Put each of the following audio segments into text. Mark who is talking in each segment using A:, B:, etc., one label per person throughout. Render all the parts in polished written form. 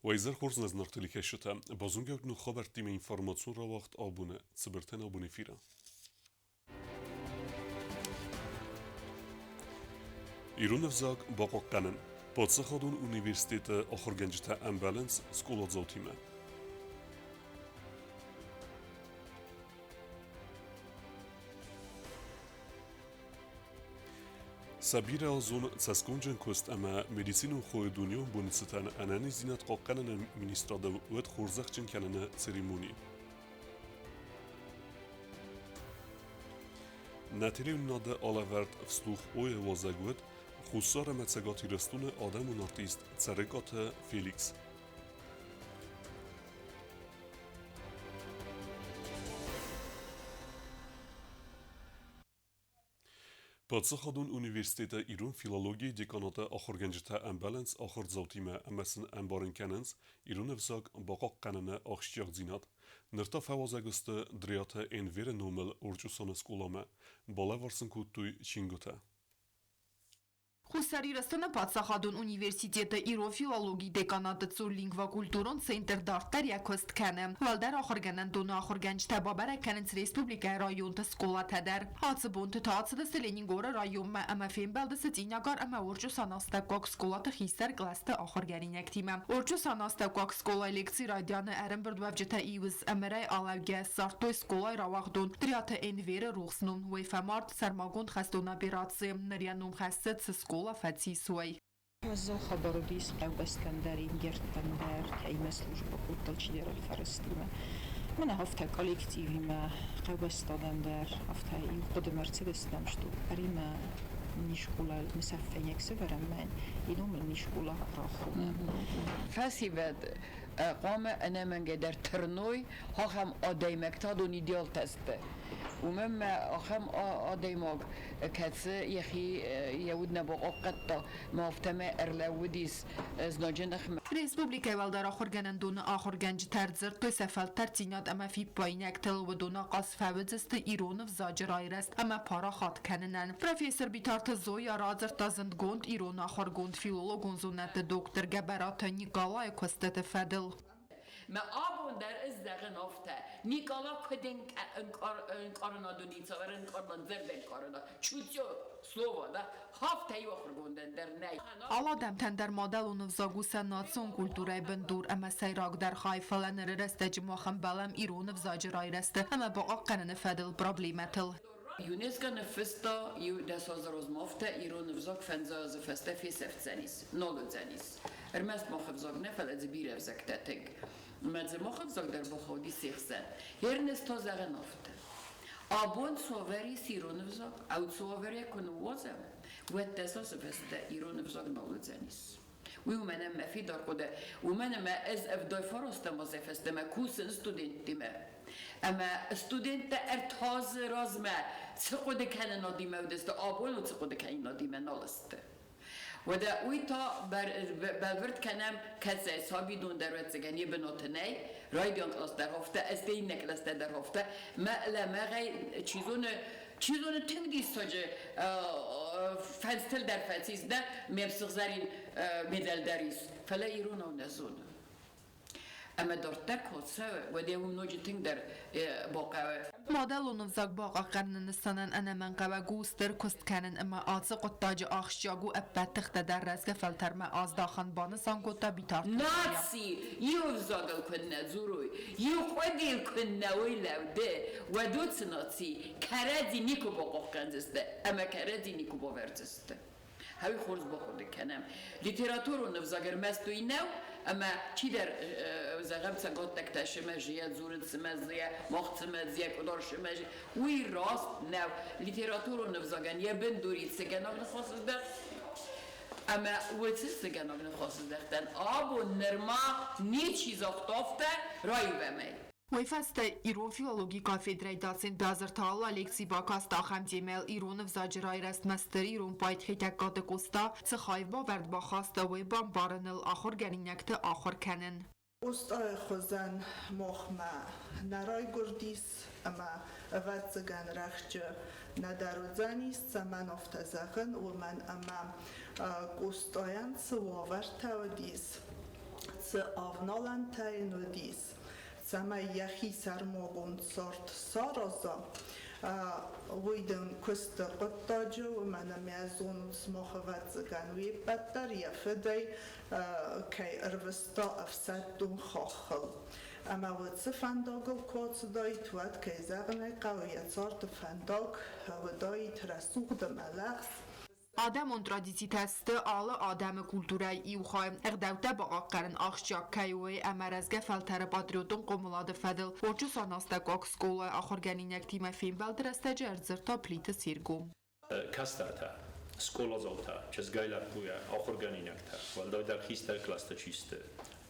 A: Уӕ хорз нӕзнӕгты кӕсджытӕ, базонгӕ ут ног хабӕрттимӕ информацион рауагъд абоны цыбыртӕн абон эфиры. Ирон ӕвзаг бахъахъхъӕнын. Паддзахадон университеты ахуыргӕнджытӕ ӕмбӕлынц скъоладзаутимӕ. Сӕ бирӕазон цӕсгомджын куыст ӕмӕ медицинон хойы дунеон боны цытӕн ӕнӕниздзинад хъахъхъӕныны министрады уӕд хорзӕхджын кӕныны церемони. Нӕ телеуынынады алӕвӕрд «Вслух Ой-ы уазӕг уыд Хуссар ӕмӕ Цӕгат Ирыстоны адӕмон артист Цӕрыкъаты Феликс. Паддзахадон университеты ирон филологийы деканаты ахуыргӕнджытӕ ӕмбӕлынц ахуырдзаутимӕ ӕмӕ сын ӕмбарын кӕнынц ирон ӕвзаг бахъахъхъӕныны ахсджиагдзинад. Ныр та фӕуазӕг сты Дриаты Энверы номыл Орчъосаны скъоламӕ, балӕвар сын кодтой чингуытӕ.
B: Хуссар Ирыстоны паддзахадон университеты ирон филологийы деканаты цур лингвокультурон центр дарддӕр йӕ куыст кӕны. Уӕлдӕр ахуыргӕнӕндоны ахуыргӕнджытӕ бабӕрӕг кӕнынц республикӕйы районты скъолатӕ дӕр. Ацы бонты та ацыдысты Ленингоры районмӕ ӕмӕ фембӕлдысты Цъинагар ӕмӕ Орчъосаны астӕуккаг скъолаты хистӕр кълӕсты ахуыргӕнинӕгтимӕ. Орчъосаны астӕуккаг скъолайы лекцийы райдианы ӕрӕмбырдуӕвджытӕ иуыз ӕмырӕй алӕугӕ ссардтой скъолайы рауагъдон Дриаты Энверы рухс ном. Уый фӕмард сӕрмагонд хӕстон операци ныр йӕ ном хӕссы цы скъола фӕцис, уый.
C: Уӕззау хабар уыдис хъӕубӕстӕн дӕр, ингӕрттӕн дӕр, кӕимӕ службӕ кодта чидӕр фӕрӕзтимӕ. Мӕнӕ афтӕ коллективимӕ, хъӕубӕстадӕн дӕр афтӕ иу хъуыдымӕ ӕрцыдыстӕм, что ӕримӕ не скъола мысӕффӕйнӕг сӕвӕрӕм мӕн, и номыл не скъола рахонӕм.
D: Фӕсивӕд хъуамӕ ӕнӕмӕнгӕй дӕр тырной ахӕм адӕймӕгтӕ адон идеалтӕ сты. Уымӕн ма ахӕм адӕймаг, кӕцы йӕхи йӕ уд нӕ бахъахъхъӕдта, ма афтӕмӕй ӕрлӕууыдис знаджы ныхмӕ.
B: Республикӕйы уӕлдӕр ахуыргӕнӕндоны ахуыргӕнджытӕ ӕрдзырдтой сӕ фӕлтӕрддзинад ӕмӕ фиппаинӕгтыл, уыдон ахъаз фӕуыдзысты ирон ӕвзаджы райрӕзт ӕмӕ парахат кӕнынӕн. Профессор Битарты Зоя радзырдта зындгонд ирон ахуыргонд филологон зонӕдты доктор Гӕбӕраты Никъалайы куыстыты фӕдыл.
D: Мӕ абон дӕр ӕз зӕгъын афтӕ, Никъала куыд ӕнкъарынадон ницавӕр ӕнкъарынад, зӕрдӕнкъарынад, чутье слово, да, афтӕ иу ахуыргондӕн дӕр нӕй.
B: Алы адӕмтӕн дӕр мадӕлон ӕвзаг у сӕ национ культурӕйы бындур ӕмӕ сӕйрагдӕр хай, фӕлӕ ныры рӕстӕджы мах ӕмбӕлӕм ирон ӕвзаджы райрӕзты ӕмӕ бахъахъхъӕныны фӕдыл проблемӕтыл.
D: ЮНЕСКО ныффыста иу дӕсазы размӕ ирон ӕвзаг фӕндзай азы фӕстӕ фесӕфдзӕнис, нал уыдзӕнис. Ӕрмӕст мах ӕвзаг нӕ, фӕлӕ дзы бирӕ ӕвзӕгтӕ тынг. Ӕмӕ дзы мах ӕвзаг дӕр бахауди се хсӕн. Ернес та зӕгъӕн афтӕ. Абон цавӕр ис ирон ӕвзаг, ау цавӕр йӕ куы ныууадзӕм, уӕд дӕс азы фӕстӕ ирон ӕвзаг нал уыдзӕнис. Уый уымӕн ӕмӕ фидар хъуыды, уымӕн ӕмӕ ӕз ӕвдай фарастӕм азӕй фӕстӕмӕ кусын студенттимӕ. Ӕмӕ студенттӕ ӕртӕ азы размӕ цы хъуыды кӕнынадимӕ уыдысты, абон цы хъуыды кӕнынадимӕ нал сты. Уӕдӕ уый та бӕлвырд кӕнӕм, кӕцӕй сабидон дӕр ӕвӕццӕгӕн йӕ бынаты нӕй, райдиан кълас дӕр афтӕ, ӕз иннӕ кълӕстӕ дӕр афтӕ. Мӕ лӕмӕгъӕй, чи зоны, чи зоны тынг диссаджы фӕндзтыл дӕр фӕцис дӕ, ме сыгъзӕрин медаль дӕр ис, фӕлӕ иронау нӕ зоны. Ӕмӕ дарддӕр куы цӕуы, уӕд ӕй уым ноджы тынгдӕр бахъӕуы.
B: Мадӕлон ӕвзаг бахъахъхъӕныны нысанӕн ӕнӕмӕнгхъӕуӕг у стыр куыст кӕнын ӕмӕ ацы хъуыддаджы ахсджиаг у ӕппӕт тыхтӕ дӕр рӕзгӕ фӕлтӕрмӕ аздахын, банысан кодта Битарты Зоя.
D: Наци иу ӕвзагыл куыннӕ дзурой, иу хъуыдыйыл куыннӕ уой лӕуды, уӕд уыцы наци кӕрӕдзи никуы бахъахъхъӕндзысты ӕмӕ кӕрӕдзи никуы бавӕрдзысты. Хӕуи хорз бахъуыды кӕнӕм. Литературон ӕвзаг ӕрмӕст уый нӕу, ӕмӕ чидӕр, зӕгъӕм, цӕгаттӕгтӕ сымӕзыйӕ дзурынц сымӕзыйӕ, мах цымӕзыйӕ, къуыдар сымӕзы. Уый раст нӕу. Литературон ӕвзагӕн йӕ бындури цыгӕнаг ныхасыздӕхт, ӕмӕ уыцы цыгӕнаг ныхасыздӕхтӕн абон нырма ничи загъта афтӕ, раивӕм ӕй.
B: Уый фӕстӕ ирон филологийы кафедрӕйы доцент Бязырты Алла лекци бакаст ахӕм темӕйыл ирон ӕвзаджы райрӕзтмӕ стыр ирон поэт Хетӕгкаты Къоста цы хайбавӕрд бахаста, уый бамбарыныл ахуыргӕнинӕгты ахуыр кӕнын.
E: Къостайы хуызӕн махмӕ нӕ райгуырдис ӕмӕ, ӕвӕццӕгӕн, рӕхджы нӕдӕр уыдзӕнис, цӕмӕн афтӕ зӕгъын, уымӕн ӕмӕ Къостайӕн цы уавӕртӕ уыдис, Цы авналӕнтӕ йын уыдис, цӕмӕй йӕхи сӕрмагонд цард сараза, уый дын куысты хъуыддаджы, уымӕн ӕмӕ зонут сымах, ӕвӕццӕгӕн, уе ппӕт дӕр йӕ фыдӕй кӕй ӕрвыста ӕфсӕддон хаххыл. Ӕмӕ уыцы фӕндагыл куы ацыдаид, уӕд, кӕй зӕгъын ӕй хъӕуы, йӕ царды фӕндаг уыдаид рӕсугъд ӕмӕ лӕгъз.
B: Адӕмон традицитӕ сты алы адӕмы культурӕйы иу хай. Ӕгъдӕуттӕ бахъахъхъӕнын ахсджиаг кӕй у, ӕмӕ рӕзгӕ фӕлтӕры патриотон хъомылады фӕдыл Орчъосаны скъолайы ахуыргӕнинӕгтимӕ фембӕлды рӕстӕджы ӕрдзырдта Плиты Серго.
F: Кӕстӕртӕ, скъоладзаутӕ, чызгӕй лӕппуйӕ, ахуыргӕнинӕгтӕ, уӕлдайдӕр хистӕр кълӕсты чи сты,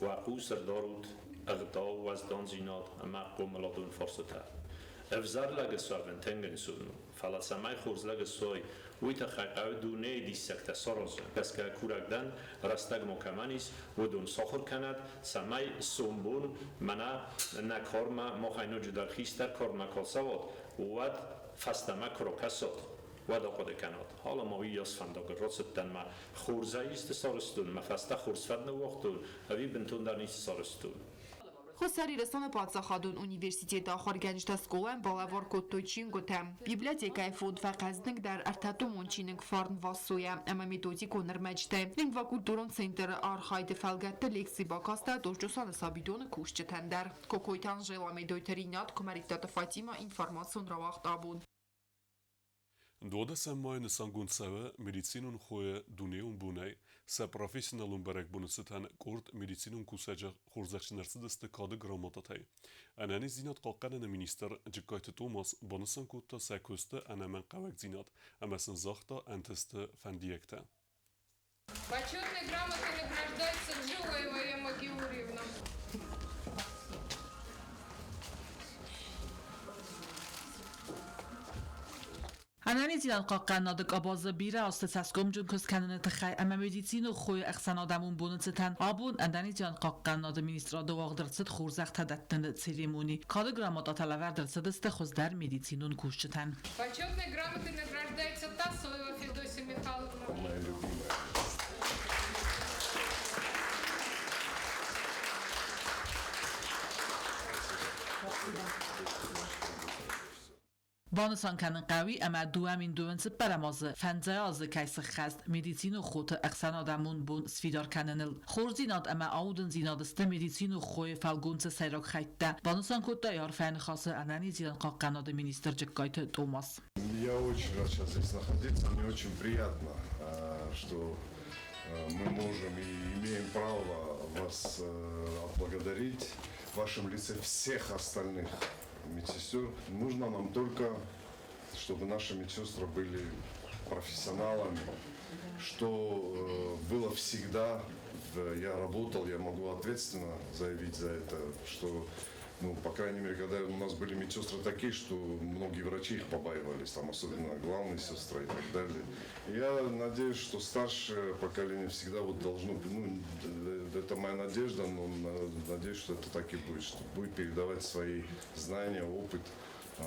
F: уӕ хъус ӕрдарут ӕгъдау, уӕздандзинад ӕмӕ хъомыладон фарстытӕ. Ӕвзӕр лӕг суӕвын тынг ӕнцон у, фӕлӕ цӕмӕй хорз лӕг суай, уый тыххӕй хъӕуы дунейы диссӕгтӕ саразын. Гӕсгӕ курӕг дӕн, рӕстӕг ма кӕмӕн ис, уыдон сахуыр кӕнӕд, цӕмӕй сомбон мӕнӕ нӕ кармӕ махӕй ноджыдӕр хистӕр кармӕ куы ацӕуат, уӕд фӕстӕмӕ куы ракӕсат, уӕд ахъуыды кӕнат. Ала ма уыйас фӕндагыл рацыдтӕн мӕ хорзӕй исты сарӕзтон, мӕ фӕстӕ хорз фӕд ныууагътон, ӕви бынтондӕр ницы сарӕзтон.
B: Хуссар Ирыстоны паддзахадон университеты ахуыргӕнджытӕ скъолайӕн балӕвар кодтой чингуытӕ. Библиотекӕйы фонд фӕхъӕздыгдӕр ӕртӕтомон чиныг «Фарн Вассойӕ» ӕмӕ методикон ӕрмӕджытӕй. Лингвокультурон центры архайды фӕлгӕтты лекци бакаста Орчъосаны сабидоны кусджытӕн дӕр. Кокойты Анжела, Медойты Ринат, Куымӕридтаты Фатима, информацион рауагъд «Абон».
A: 12 майы нысангонд цӕуы медицинон хойы дунеон бонӕй. Сӕ профессионалон бӕрӕгбоны цытӕн къорд медицинон кусӕджы хорзӕхджын ӕрцыдысты кады грамотатӕй. Ӕнӕниздзинад хъахъхъӕныны министр Джыккайты Томас банысан кодта сӕ куысты ӕнӕмӕнгхъӕуӕгдзинад ӕмӕ сын загъта ӕнтысты фӕндиӕгтӕ.
G: Почетной грамотой награждается Джилаева Эмма Георгиевна.
H: Ӕнӕниздзинад хъахъхъӕнынады къабазы бирӕ азты цӕсгомджын куыст кӕныны тыххӕй ӕмӕ медицинон хойы ӕхсӕнадӕмон боны цытӕн абон ӕнӕниздзинад хъахъхъӕнынады министрады уагъд ӕрцыд хорзӕхтӕ дӕттыны церемони. Кады грамотатӕ лӕвӕрд ӕрцыдысты хуыздӕр медицинон кусджытӕн.
G: Почетной грамотой награждается Тасоева Федосия Михайловна.
I: Моя любимая.
H: Банысан кӕнын хъӕуы, ӕмӕ 2024 азы фӕндзай азы кӕй сыххӕст медицинон хоты ӕхсӕнадӕмон бон сфидар кӕныныл. Хорздзинад ӕмӕ аудындзинад сты медицинон хойы фӕлгонцы сӕйраг хӕйттӕ, банысан кодта йӕ арфӕйы ныхасы ӕнӕниздзинад хъахъхъӕнынады министр Джыккайты Томас.
I: Я очень рад сейчас здесь находиться. Мне очень приятно, что мы можем и имеем право вас отблагодарить в вашем лице всех остальных медсестер. Нужно нам только, чтобы наши медсестры были профессионалами, что было всегда. Я работал, я могу ответственно заявить за это, что, ну, по крайней мере, когда у нас были медсестры такие, что многие врачи их побаивались, там, особенно главные сестры и так далее. Я надеюсь, что старшее поколение всегда вот должно, ну, это моя надежда, но надеюсь, что это так и будет, что будет передавать свои знания, опыт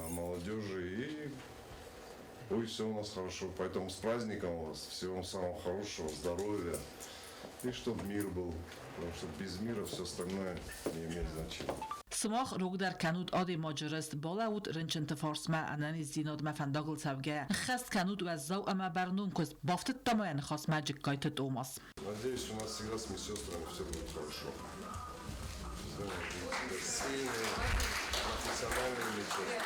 I: молодежи, и будет все у нас хорошо. Поэтому с праздником вас, всего вам самого хорошего, здоровья, и чтобы мир был, потому что без мира все остальное не имеет значения.
H: Сымах рогдӕр кӕнут адӕймаджы рыст, балӕуут рынчынты фарсмӕ ӕнӕниздзинадмӕ фӕндагыл цӕугӕйӕ. Ӕххӕст кӕнут уӕззау ӕмӕ бӕрнон куыст, бафтыдта ма йӕ ныхасмӕ Джыккайты Томас.
I: Надеюсь, у нас всегда с медсестрами все будет хорошо. Сильные, профессиональные медсестры.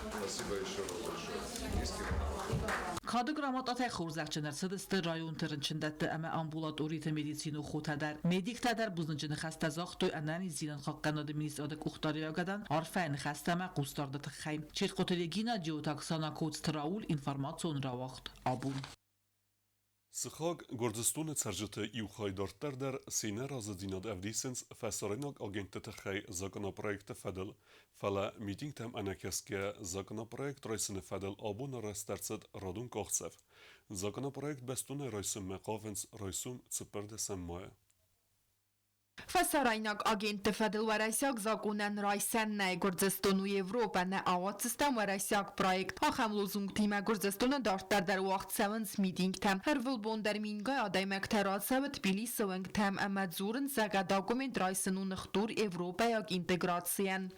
I: Спасибо еще раз большое. Низкий вам поклон.
H: Кады грамотатӕй хорзӕхджын ӕрцыдысты районты рынчындӕтты ӕмӕ амбулаториты медицинон хотӕ дӕр. Медиктӕ дӕр бузныджы ныхӕстӕ загътой ӕнӕниздзинад хъахъхъӕнынады министрады къухдариуӕгадӕн арфӕйы ныхӕстӕ ӕмӕ хъусдарды тыххӕй. Чертхъоты Регина, Джиоты Оксана, Коцты Рауль, информацион рауагъд «Абон».
A: Сыхаг Гуырдзыстоны цӕрджыты иу хай дарддӕр дӕр се нӕразыдзинад ӕвдисынц фӕсарӕйнаг агентты тыххӕй законопроекты фӕдыл, фӕлӕ митингтӕм ӕнӕкӕсгӕ законопроект райсыны фӕдыл абон арӕзт ӕрцыд радон къахдзӕф. Законопроект бӕстонӕй райсынмӕ хъавынц райсом 14 майы.
B: Фӕсарӕйнаг агентты фӕдыл уӕрӕсейаг закъонӕн райсӕн нӕй. Гуырдзыстон у Европӕ, нӕ ауадздзыстӕм уӕрӕсейаг проект. Ахӕм лозунгтимӕ Гуырдзыстоны дарддӕр дӕр уагъд цӕуынц митингтӕ. Ӕрвылбон дӕр мингай адӕймӕгтӕ рацӕуы Тбилисы уынгтӕм ӕмӕ дзурынц, зӕгъгӕ, документ райсын у ныхдур европӕйаг интеграцийӕн.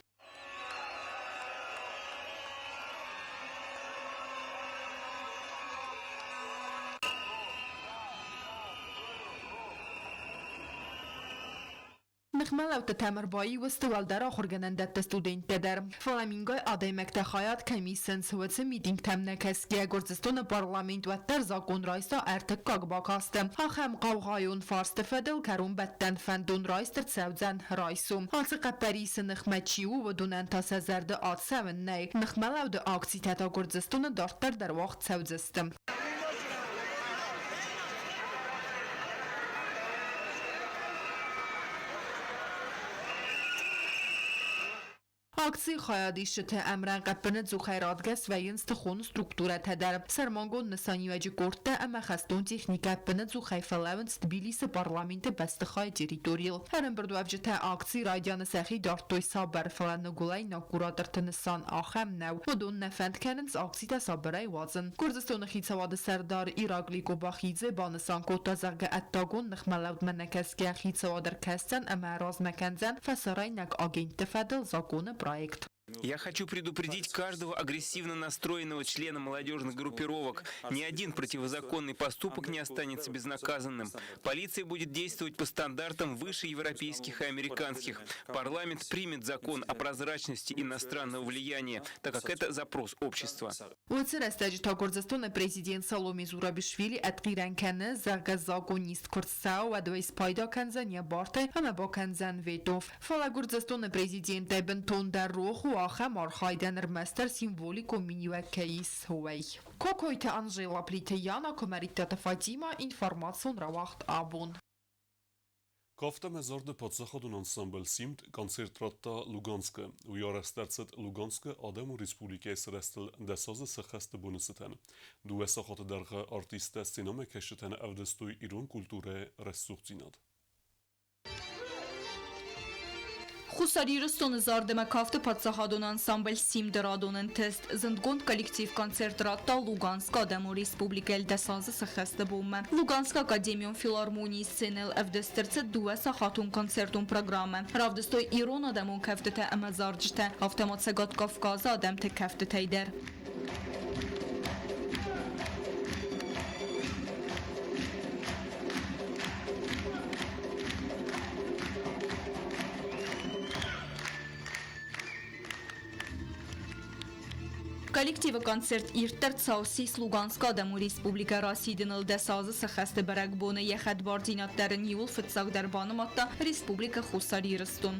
B: Ныхмӕлӕудтытӕм ӕрбаиу сты уӕлдӕр ахуыргӕнӕндӕтты студенттӕ дӕр. Фӕлӕ мингай адӕймӕгтӕ хайад кӕм исынц, уыцы митингтӕм нӕ кӕсгӕ, Гуырдзыстоны парламент уӕддӕр закъон райста ӕртыккаг бакасты. Ахӕм хъаугъайон фарсты фӕдыл кӕронбӕттӕн фӕндон райст ӕрцӕудзӕн райсом. Ацы хъӕппӕрисы ныхмӕ чи у, уыдонӕн та сӕ зӕрды ацӕуын нӕй. Ныхмӕлӕуды акцитӕ та Гуырдзыстоны дарддӕр дӕр уагъд цӕудзысты. Акцийы хайадисджыты ӕмрӕнхъ ӕппынӕдзухӕй радгӕс вӕййынц тыхон структурӕтӕ дӕр. Сӕрмагонд нысаниуӕджы къордтӕ ӕмӕ хӕстон техникӕ ӕппынӕдзухӕй фӕлӕууынц Тбилисы парламенты бӕстыхайы территорийыл. Ӕрӕмбырдуӕвджытӕ акцийы райдианы сӕхи дардтой сабыр, фӕлӕ ныгуылӕйнаг кураторты нысан ахӕм нӕу. Уыдон нӕ фӕнд кӕнынц акцитӕ сабырӕй уадзын. Гуырдзыстоны хицауады сӕрдар Ираклий Къобахидзе банысан кодта, зӕгъгӕ, ӕддагон ныхмӕлӕудмӕ нӕкӕсгӕ хицауад ӕркӕсдзӕн ӕмӕ размӕ кӕндзӕн фӕсарӕйнаг агентты фӕдыл законы проект.
J: Я хочу предупредить каждого агрессивно настроенного члена молодежных группировок. Ни один противозаконный поступок не останется безнаказанным. Полиция будет действовать по стандартам выше европейских и американских. Парламент примет закон о прозрачности иностранного влияния, так как это запрос общества.
B: Уыцы рӕстӕджы та Гуырдзыстоны президент Саломе Зурабишвили ӕртхъирӕн кӕны, зӕгъгӕ, законист куы рцӕуа, уӕд уый спайда кӕндзӕн йӕ бартӕй ӕмӕ бакӕндзӕн вето. Фӕлӕ Гуырдзыстоны президентӕй бынтондӕр рох у ахӕм архайдӕн ӕрмӕстдӕр символикон миниуӕг кӕй ис, уый. Кокойты Анжела, Плиты Яна, Куымӕридтаты Фатимӕ, информацион рауагъд абон.
A: Кафт ӕмӕ зарды паддзахадон ансамбль «Симд» концерт радта Луганскы. Уый арӕзт ӕрцыд Луганскы Адӕмон Республикӕйы сырӕзтыл дӕсазы сӕххӕсты боны цытӕн. Дыууӕ сахаты дӕргъы артисттӕ сценӕмӕкӕсджытӕн ӕвдыстой ирон культурӕйы рӕсугъддзинад.
K: Хуссар Ирыстоны зарды ӕмӕ кафты паддзахадон ансамбль «Симд» радон ӕнтыст. Зындгонд коллектив концерт радта Луганскы Адӕмон Республикӕйы дӕсазы сӕххӕсты бонмӕ. Луганскы академион филармонийы сценӕйыл ӕвдыст ӕрцыд дыууӕсахатон концертон программӕ. Равдыстой ирон адӕмон кӕфтытӕ ӕмӕ зарджытӕ, афтӕ ма Цӕгат Кавказы адӕмты кӕфтытӕй дӕр. Коллективы концерт ирддӕр цӕуы Луганскы адӕмон республикӕ расидыныл дӕсазы сыхӕсты бӕрӕгбоны йӕ хӕдбардзинад дӕр ын иууыл фыццагдӕр банымадта Республикӕ Хуссар Ирыстон.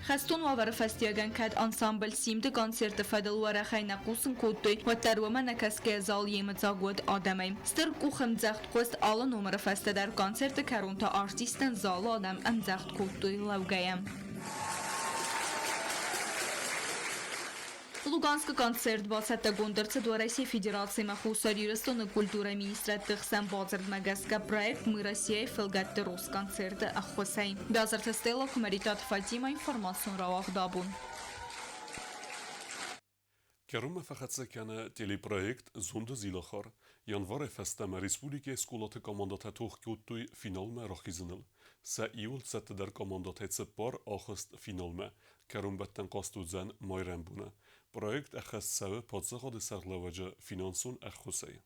K: Хӕстон уавӕры фӕстиуӕгӕн кӕд ансамбль «Симд»-ы концерты фӕдыл уӕрӕхӕй нӕ хъусын кодтой, уӕддӕр уымӕ нӕ кӕсгӕйӕ зал йемыдзаг уыд адӕмӕй. Стыр къухӕмдзӕгъд хъуыст алы номыры фӕстӕ дӕр концерты кӕрон та артисттӕн залы адӕм ӕмдзӕгъд кодтой лӕугӕйӕ. Луганскы концерт бацӕттӕгонд ӕрцыд Уӕрӕсейы Федерациимӕ Хуссар Ирыстоны культурӕйы министрадты хсӕн бадзырдмӕ гӕсгӕ проект «Мы Россия»-йы фӕлгӕтты Росконцерты ӕххуысӕй. Бязырты Стелла, Куымӕридтаты Фатимӕ, информацион рауагъд абон.
A: Кӕронмӕ фӕхӕццӕ кӕны телепроект «Зонды зилахар». Январӕй фӕстӕмӕ республикӕйы скъолаты командӕтӕ тох кодтой финалмӕ рахизыныл. Сӕ иуыл цӕттӕдӕр командӕтӕй цыппар ахызт финалмӕ. Кӕронбӕттӕн хъазт уыдзӕн майрӕмбоны. Проект ӕххӕст цӕуы паддзахады сӕргълӕууӕджы финансон ӕххуысӕй.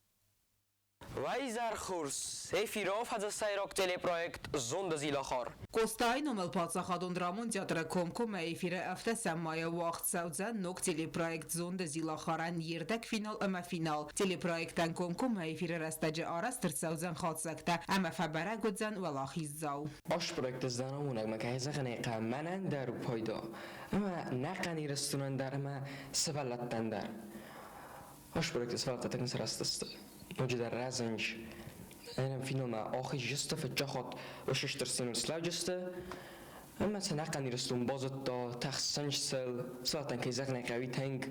L: Уӕ хорз! Эфиры афӕдзы телепроект «Зонды зилахар».
M: Къостайы номыл паддзахадон драмон театры комкоммӕ эфиры ӕвдӕсӕм майы уагъд цӕудзӕн ног телепроект «Зонды зилахарӕн» йе рдӕгфинал ӕмӕ финал. Телепроектӕн комкоммӕ эфиры рӕстӕджы арӕзт ӕрцӕудзӕн хатдзӕгтӕ ӕмӕ фӕбӕрӕг уыдзӕн уӕлахиздзау.
L: Аст проекты зӕнӕуынӕгмӕ кӕй зӕгъын ӕй хъӕуы, мӕнӕн дӕр у пайда, ӕмӕ нӕхъӕн Ирыстонӕн дӕр ӕмӕ сывӕллӕттӕн дӕр. Аст проекты сывӕллӕттӕ тынг сырӕзтысты. Ноджыдӕр рӕзынч. Ӕнӕм финалмӕ ахизджысты фыццаг хатт стыр сценыл слӕуджысты. Ӕмӕ сӕ ӕнӕхъӕн Ирыстон базыдта, тӕхсынч сыл, сылатӕн кӕй зӕгъын ӕй хъӕуы тынг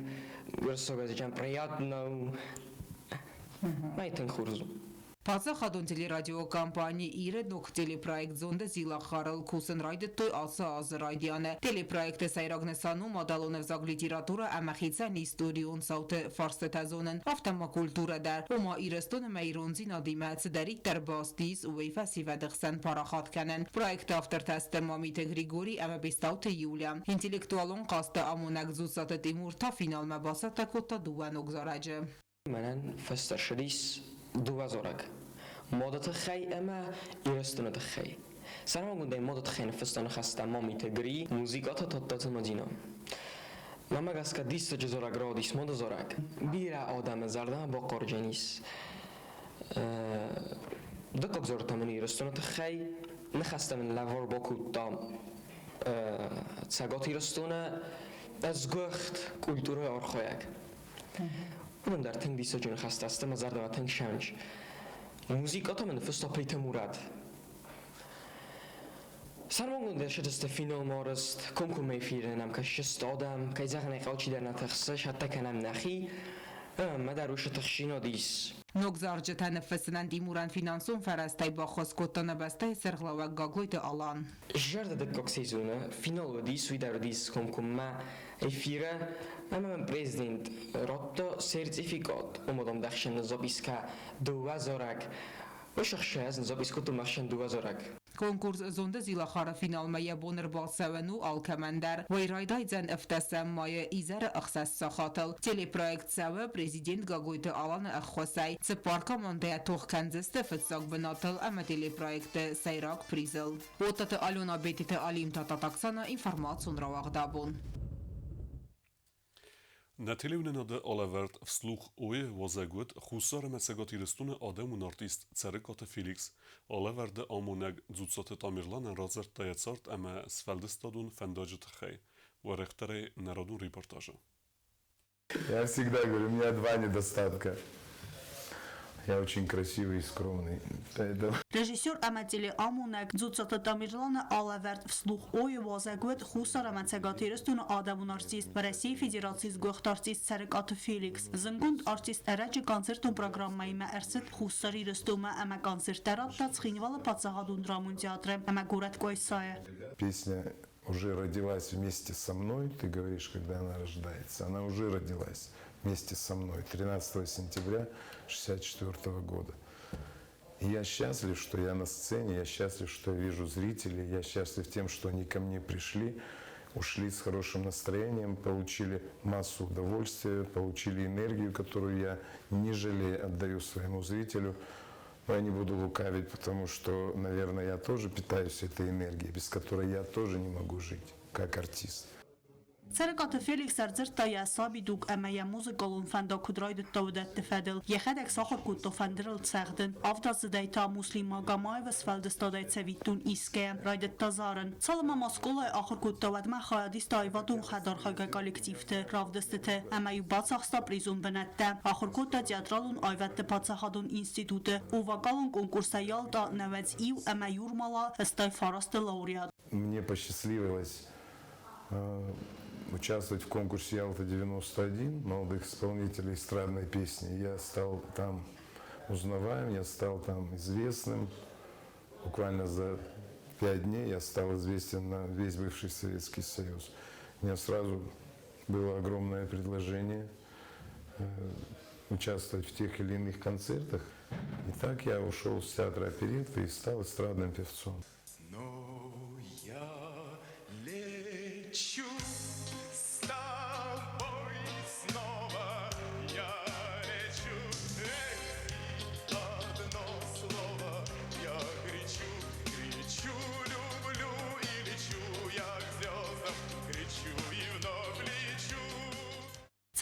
L: уырыссаг ӕвзаджы приятно у. Мӕй тынг хорз у.
M: Паддзахадон телерадиокомпани Иры ног телепроект «Зонды зилахарыл» кусын райдыдтой ацы азы райдианы. Телепроекты сӕйраг нысан у мадӕлон ӕвзаг, литературӕ ӕмӕ хицӕн историон цауты фарстытӕ зонын, афтӕ ма культурӕ дӕр. Ома Ирыстон ӕмӕ ирондзинадимӕ цыдӕриддӕр баст ис, уый фӕсивӕды хсӕн парахат кӕнын. Проекты автортӕ сты Мамиты Григорий ӕмӕ Бестауты Юля. Интеллектуалон хъазты амонӕг Дзуццаты Тимур та финалмӕ бацӕттӕ кодта дыууӕ ног зарӕджы.
L: Мӕнӕн фӕстӕшырис дыууӕ дзорӕг: моды тыххӕй ӕмӕ Ирыстоны тыххӕй. Сӕрмагондӕй моды тыххӕй ныффыста ныхӕстӕ Мамиты Гри, музыкӕтӕ Тадтаты Мадинӕ. Мӕнмӕ гӕсгӕ диссаджы дзорӕг рауадис моды дзорӕг. Бирӕ адӕмы зӕрдӕмӕ бахъардзӕнис. Дыккаг дзырд та мын Ирыстоны тыххӕй ныхӕстӕ мын лӕвар бакодта Цӕгат Ирыстоны ӕсгуыхт культурӕйы архайӕг. Уыдон дӕр тынг диссаджы ныхӕстӕ сты, мӕ зӕрдӕмӕ тынг сӕнч. Музыкӕ та мын ныффыста Плиты Мурат. Сӕрмагондӕй ссыдысты финалмӕ арӕзт комкоммӕ эфиры нӕм кӕсджысты адӕм, кӕй зӕгъын ӕй хъӕуы, чидӕр нӕ тыхсы, сӕттӕ кӕнӕм нӕхи, ӕмӕ дӕр уыцы тыхсинад ис.
M: Ног зарджытӕ ныффыссынӕн Тимурӕн финансон фӕрӕзтӕй баххуыс кодта нӕ бӕстӕйы сӕргълӕууӕг Гаглойты Алан.
L: Зӕрдӕ дыккаг сезоны финал уыдис, уый дӕр уыдис комкоммӕ эфиры, ӕмӕ мын президент радта сертификат, ома дам дӕхсӕн записка дыууӕ зарӕг. Уый сӕхсӕз запись кодтон мӕхсӕн дыууӕ зарӕг.
M: Конкурс «Зонды Зилахары» финалмӕ йӕ бон ӕрбацӕуӕн у алкӕмӕн дӕр. Уый райдайдзӕн ӕвдӕсӕм майы изӕры ӕхсӕз сахатыл. Телепроект цӕуы президент Гаглойты Аланы ӕххуысӕй. Цыппар командӕйӕ тох кӕндзысты фыццаг бынатыл ӕмӕ телепроекты сӕйраг призыл. Оттаты Алена, Бетиты Алим, Татат Оксана, информацион рауагъдабон.
A: Нӕ телеуынынады алӕвӕрд «Вслух Ой» уазӕг уыд Хуссар ӕмӕ Цӕгат Ирыстоны адӕмон артист Цӕрыкъаты Феликс. Алӕвӕрды амонӕг Дзуццаты Тамерланӕн радзырдта йӕ цард ӕмӕ сфӕлдыстадон фӕндаджы тыххӕй. Уӕрӕхдӕрӕй нӕ радон репортажы.
I: Я всегда говорю, у меня два недостатка. Я очень красивый и скромный. Поэтому...
N: Режиссер ӕмӕ телеамонӕг Дзуццаты Тамерланы алӕвӕрд «Вслух Ой» уазӕг уыд Хуссар ӕмӕ Цӕгат Ирыстоны адӕмон артист, Уӕрӕсейы Федерацийы сгуыхт артист Цӕрыкъаты Феликс. Зынгонд артист ӕрӕджы концертон программӕимӕ ӕрцыд Хуссар Ирыстонмӕ ӕмӕ концерттӕ радта Цхинвалы паддзахадон драмон театры ӕмӕ горӕт Къуайсайы.
I: Песня уже родилась вместе со мной, ты говоришь, когда она рождается, она уже родилась вместе со мной 13 сентября 1964 года. И я счастлив, что я на сцене, я счастлив, что я вижу зрителей, я счастлив тем, что они ко мне пришли, ушли с хорошим настроением, получили массу удовольствия, получили энергию, которую я не жалею отдаю своему зрителю. Но я не буду лукавить, потому что, наверное, я тоже питаюсь этой энергией, без которой я тоже не могу жить, как артист.
N: Цӕрыкъаты Феликс ӕрдзырдта йӕ сабидуг ӕмӕ йӕ музыкалон фӕндаг куыд райдыдта, уыдӕтты фӕдыл. Йӕхӕдӕг сахуыр кодта фӕндырыл цӕгъдын. Авдаздзыдӕй та Муслим Магомаевы сфӕлдыстадӕй цӕвиттон исгӕйӕ райдыдта зарын. Цалынмӕ ма скъолайы ахуыр кодта, уӕдмӕ хайад иста аивадон хӕдархайгӕ коллективты равдыстыты ӕмӕ-иу бацахста призон бынӕттӕ. Ахуыр кодта театралон аивӕдты паддзахадон институты. У вокалон конкурсӕй Ялта 91 ӕмӕ Юрмала стай фарасты лауреат.
I: Мне посчастливилось участвовать в конкурсе «Ялта-91» молодых исполнителей эстрадной песни. Я стал там узнаваем, я стал там известным. Буквально за 5 дней я стал известен на весь бывший Советский Союз. У меня сразу было огромное предложение участвовать в тех или иных концертах. И так я ушел с театра оперетты и стал эстрадным певцом.
O: Но я лечу с тобой снова, я лечу, эх, и одно слово, я кричу, кричу, люблю и лечу я к звездам, кричу и вновь лечу.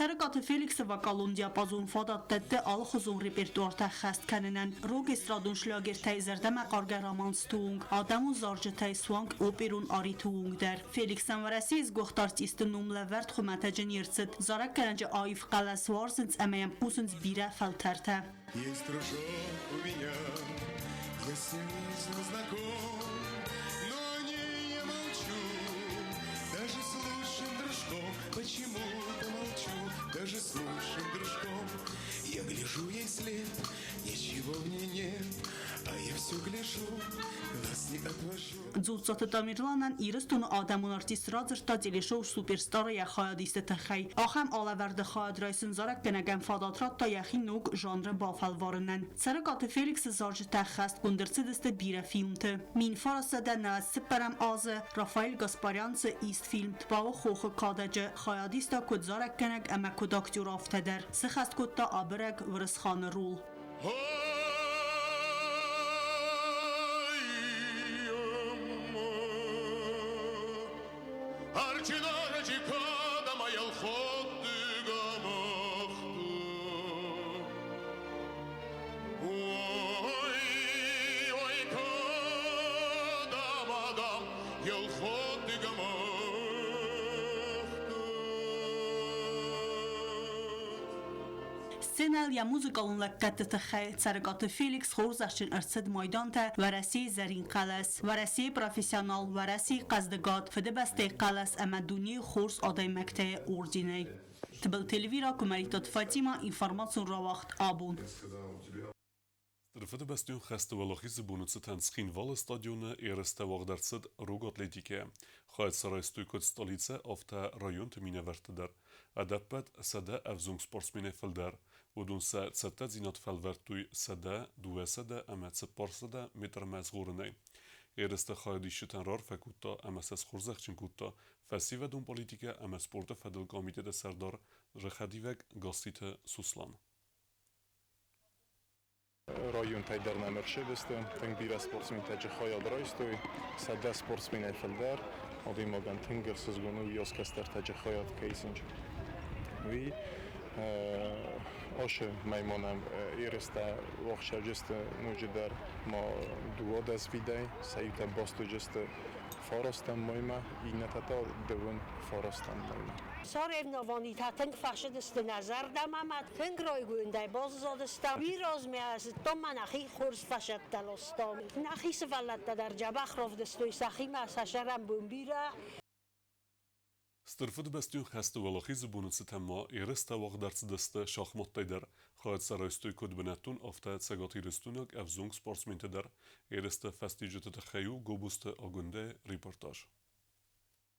N: Цӕрыкъаты Феликсы вокалон диапазон фадат дӕтты алыхуызон репертуартӕ ӕххӕст кӕнынӕн, рог эстрадон шлягертӕй зӕрдӕмӕхъаргӕ романсты онг, адӕмон зарджытӕй суанг оперон ариты онг дӕр. Феликсӕн Уӕрӕсейы сгуыхт артисты ном лӕвӕрд хуымӕтӕджы не рцыд. Зарӕггӕнӕджы аив хъӕлӕс уарзынц ӕмӕ йӕм хъусынц бирӕ фӕлтӕртӕ.
O: Есть дружок у меня, я с ним лично знаком, но о ней я молчу, даже с лучшим дружком, почему-то молчу, даже с лучшим дружком. Я гляжу ей вслед, ничего в ней нет, а я все гляжу, глаз не отвожу.
N: Дзуццаты Тамерланӕн Ирыстоны адӕмон артист радзырдта телешоу Суперстар-ы йӕ хайадисты тыххӕй. Ахӕм алӕвӕрды хайад райсын зарӕггӕнӕгӕн фадат радта йӕхи ног жанры бафӕлварынӕн. Цӕрыкъаты Феликсы зарджытӕ ӕххӕстгонд ӕрцыдысты бирӕ фильмты. 1994 азы Рафаэль Гаспарянцы ист фильм Тбауы хохы кадӕджы хайадиста куыд зарӕггӕнӕг ӕмӕ куыд актер, афтӕ дӕр. Сыххӕст кодта абырӕг Уырысханы рол. Сценӕйыл йӕ музыкалон лӕггӕдты тыххӕй Цӕрыкъаты Феликс хорзӕхджын ӕрцыд майдантӕ Уӕрӕсейы зӕрин хъӕлӕс, Уӕрӕсейы профессионал, Уӕрӕсейы хъӕздыгад, Фыдыбӕстӕйы хъӕлӕс ӕмӕ дунейы хорз адӕймӕгтӕ-йы орденӕй. Тыбылты Эльвира, Куымӕридтаты Фатимӕ, информацион рауагъд Абон.
A: Стыр Фыдыбӕстӕйон хӕсты Уӕлахизы боны цытӕн Цхинвалы стадионы ерыстӕ уагъд ӕрцыд рог атлетикӕйӕ. Хайад сӕ райстой куыд столицӕ, афтӕ районты минӕвӕртты дӕр. Ӕдӕппӕт 100 ӕвзонг спортсменӕй фылдӕр. Уыдон сӕ цӕттӕдзинад фӕлвӕрдтой 100, 200 ӕмӕ 400 метрмӕ згъорынӕй. Ерысты хайадисджытӕн раарфӕ кодта ӕмӕ сӕ схорзӕхджын кодта фӕсивӕдон политикӕ ӕмӕ спорты фӕдыл комитеты сӕрдар хӕдивӕг Гасситы Сослан.
P: Районтӕй дӕр нӕм ӕрцыдысты. Тынг бирӕ спортсментӕ хайад райстой, 100 спортсменӕй фылдӕр. Адӕймагӕн тынг ӕхсызгон у, уыйас кӕстӕртӕ хайад кӕй исынц. Уый ашы мӕй ма нӕм ерыстӕ уагъд ноджыдӕр ма 12 видӕй, сӕ иутӕ баст уыдысты фарастӕм мӕймӕ, иннӕтӕ та 29-ӕм мӕймӕ.
Q: Соревнованитӕ тынг фӕцыдысты нӕ зӕрдӕмӕ ӕмӕ тынг райгондӕй баззадыстӕм. Уый размӕ зыдтам ма нӕхи хорз фӕсӕттӕ ластам. Нӕхи сывӕллӕттӕ дӕр дзӕбӕх равдыстой сӕхимӕ сӕ сӕрӕнбон бирӕ.
A: Стыр Фыдыбӕстӕйон хӕсты Уӕлахизы боны цытӕн ма ерыстӕ уагъд ӕрцыдысты шахматтӕй дӕр. Хайад сӕ райстой куыд бынӕттон, афтӕ цӕгатирыстойнаг ӕвзонг спортсментӕ дӕр. Ерысты фӕстиуджыты тыххӕй у Гобозты Агуындӕйы репортаж.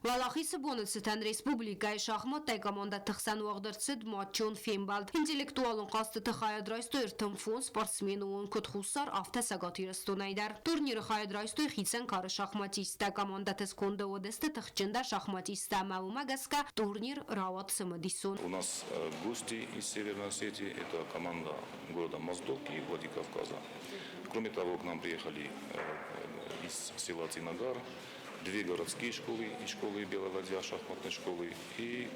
R: Уӕлахизы боны цытӕн республикӕйы шахматтӕй командӕты хсӕн уагъд ӕрцыд матчон фембӕлд. Интеллектуалон хъӕзтыты хайад райстой 35 спортсмены онг куыд Хуссар, афтӕ Цӕгат Ирыстонӕй дӕр. Турниры хайад райстой хицӕн кары шахматисттӕ. Командӕты сконды уыдысты тыхджындӕр шахматисттӕ ӕмӕ уымӕ гӕсгӕ турнир рауад цымыдисон.
S: У нас гости из Северной Осетии, это команда города Моздок и Владикавказа. Кроме того, к нам приехали из села Цинагар две городские школы, и школы Белая Ладья, шахматной школы, и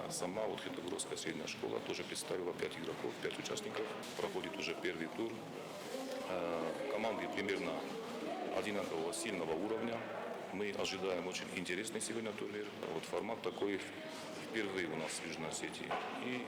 S: сама вот Хетагуровская средняя школа тоже представила пять игроков, пять участников. Проходит уже первый тур. Команды примерно одинакового сильного уровня. Мы ожидаем очень интересный сегодня турнир. Вот формат такой впервые у нас в Южной Осетии. И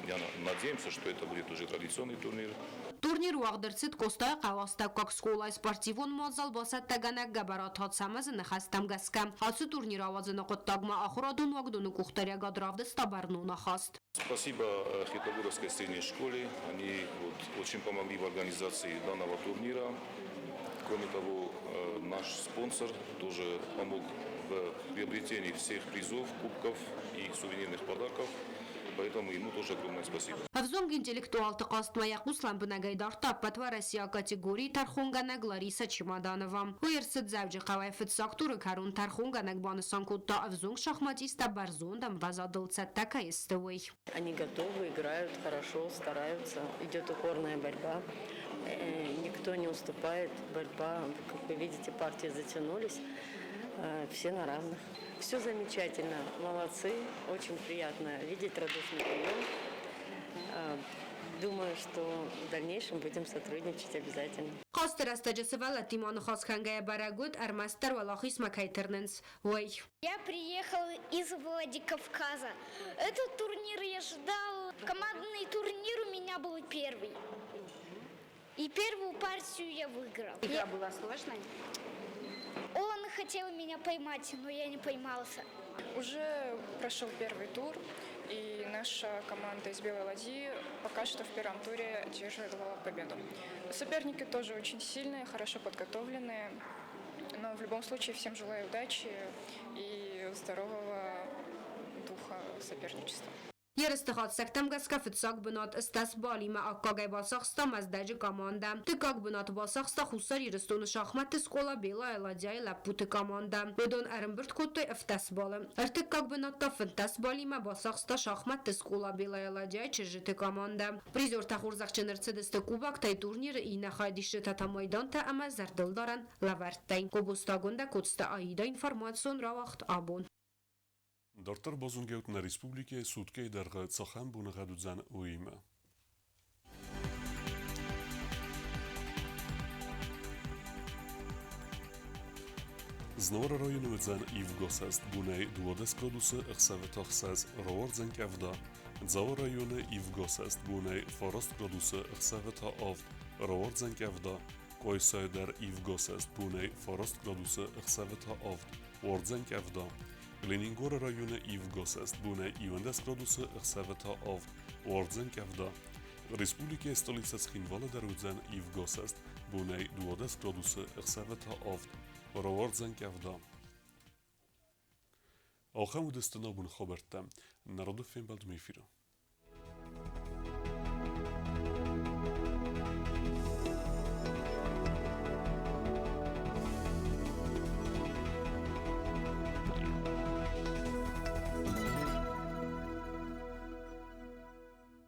S: я надеемся, что это будет уже традиционный турнир.
R: Турнир уагъд ӕрцыд Къостайыхъӕуы астӕуккаг скъолайы спортивон мадзал бацӕттӕгӕнӕг Гӕбӕраты Ацӕмӕзы ныхӕстӕм гӕсгӕ. Ацы турнир ауадзыны хъуыддагмӕ ахуырадон уагдоны къухдариуӕгад равдыста бӕрнон ахаст.
S: Спасибо Хетагуровской средней школе. Они вот очень помогли в организации данного турнира. Кроме того, наш спонсор тоже помог в приобретении всех призов, кубков и сувенирных подарков. Поэтому ему тоже огромное спасибо.
R: Ӕвзонг интеллектуалты хъазтмӕ йӕ хъус лӕмбынӕгӕй дардта ӕппӕтуӕрӕсейаг категорийы тӕрхонгӕнӕг Лариса Чемоданова. Уый ӕрцыд Дзӕуджыхъӕуӕй фыццаг туры кӕрон тӕрхонгӕнӕг банысан кодта ӕвзонг шахматисттӕ бӕрзонд ӕмвӕзадыл цӕттӕ кӕй сты, уый.
T: Они готовы, играют хорошо, стараются. Идет упорная борьба. Никто не уступает. Борьба, как вы видите, партии затянулись. Все на равных. Все замечательно, молодцы, очень приятно видеть радушный прием. Думаю, что в дальнейшем будем сотрудничать обязательно.
R: Хъазты рӕстӕджы сывӕллӕттимӕ ныхас кӕнгӕйӕ бӕрӕг уыд, ӕрмӕстдӕр Уӕлахизмӕ кӕй тырнынц, уый.
U: Я приехал из Владикавказа. Этот турнир я ждал. Командный турнир у меня был первый. И первую партию я выиграл.
G: Игра была сложной?
U: Он хотел меня поймать, но я не поймался.
V: Уже прошел первый тур, и наша команда из Белой Ладьи пока что в первом туре одерживала победу. Соперники тоже очень сильные, хорошо подготовленные, но в любом случае всем желаю удачи и здорового духа соперничества.
R: Ерысты хатдзӕгтӕм гӕсгӕ фыццаг бынат стӕс балимӕ аккагӕй бацахста Мӕздӕджы командӕ. Дыккаг бынат бацахста Хуссар Ирыстоны шахмӕтты скъола Белая ладья-йы лӕппуты командӕ. Уыдон ӕрӕмбырд кодтой 17 баллы. Ӕртыккаг бынат та 15 баллимӕ бацахста шахмӕтты скъола Белая ладья-йы чызджыты командӕ. Призертӕ хорзӕхджын ӕрцыдысты кубоктӕй, турниры иннӕ хайадисджытӕ та майдантӕ ӕмӕ зӕрдылдарӕн лӕвӕрттӕй. Гобозты Агуындӕ, Коцты Аида, информацион рауагъд «Абон».
A: Дарддӕр базонгӕут нӕ республикӕйы суткӕйы дӕргъы цахӕм боныгъӕд уыдзӕн, уыимӕ. Знауыры районы уыдзӕн ивгосӕст бонӕй 12 градусы, ӕхсӕвы та 6, рауардзӕн къӕвда. Дзауы районы ивгосӕст бонӕй 9 градусы, ӕхсӕвы та 7, рауардзӕн къӕвда. Къуайсайы дӕр ивгосӕст бонӕй 9 градусы, ӕхсӕвы та 7, уардзӕн къӕвда. Ленингоры районы ивгосӕст бонӕй 11 градусы, ӕхсӕвы та 7, уардзӕн къӕвда. Республикӕйы столицӕ Цхинвалы дӕр уыдзӕн ивгосӕст бонӕй 12 градусы, ӕхсӕвы та 7, рауардзӕн къӕвда. Ахӕм уыдысты нӕ абоны хабӕрттӕ. Нӕ рады фембӕлдмӕ эфиры.